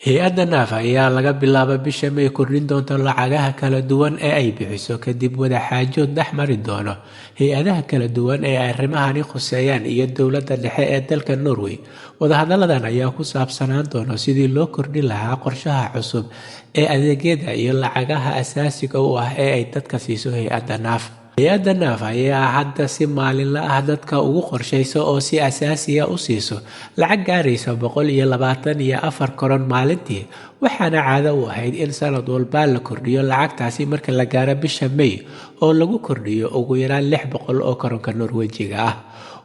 Hay-adda NAV ayaa laga bilaabo bisha May kordhin doonta lacagaha kala duwan ee ay bixiso, kadib wadaxaajood dhex mari doono hay-adaha kala duwan ee arrimahani khuseeyaan iyo dowladda dhexe ee dalka Norway. Wadahadalladan ayaa ku saabsanaan doona sidii loo kordhin lahaa qorshaha cusub ee adeegyada iyo lacagaha asaasiga u ah ee ay dadka siiso hay-adda NAV. Hay-adda NAV ayaa hadda si maalinle ah dadka ugu qorsheysa oo si asaasiya u siiso lacag gaaraysa 124 koron maalintii, waxaana caado u ahayd in sanad walba la kordhiyo lacagtaasi marka la gaaro bisha May, oo lagu kordhiyo ugu yaraan 600 oo koronka Norwejiga ah.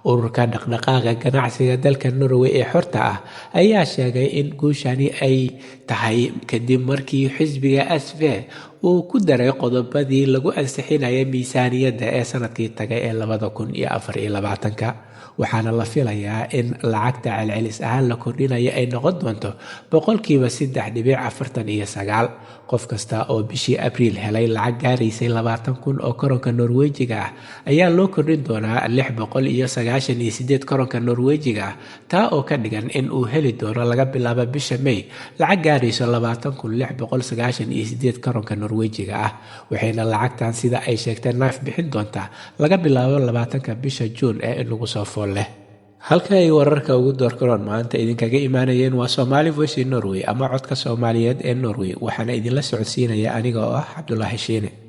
Ururka dhaqdhaqaaqa ganacsiga dalka Norway ee xorta ah ayaa sheegay in guushani ay tahay kadib markii xisbiga SV uu ku daray qodobadii lagu ansixinayay miisaaniyadda ee sanadkii tagay ee 2024-ka, waxaana la filayaa in lacagta celcelis ahaan la kordhinayo ay noqon doonto 3.49%. Qof kasta oo bishii Abriil helay lacag gaaraysay 20,000 oo koronka Norwejiga ah ayaa loo kordhin doonaa 698 koronka Norwejiga ah, taa oo ka dhigan in uu heli doono laga bilaabo bisha May lacag gaarayso 20,698 koronka Norwejiga ah, waxayna lacagtan, sida ay sheegtay NAV, bixin doontaa laga bilaabo 20-ka bisha Juun ee inagu soo fool leh. Halka ay wararka ugu doorkaroon maanta idinkaga imaanayeen waa Somali Voice in Norway ama Codka Soomaaliyeed ee Norway, waxaana idinla socodsiinaya aniga oo ah Cabdulaahi Shiine.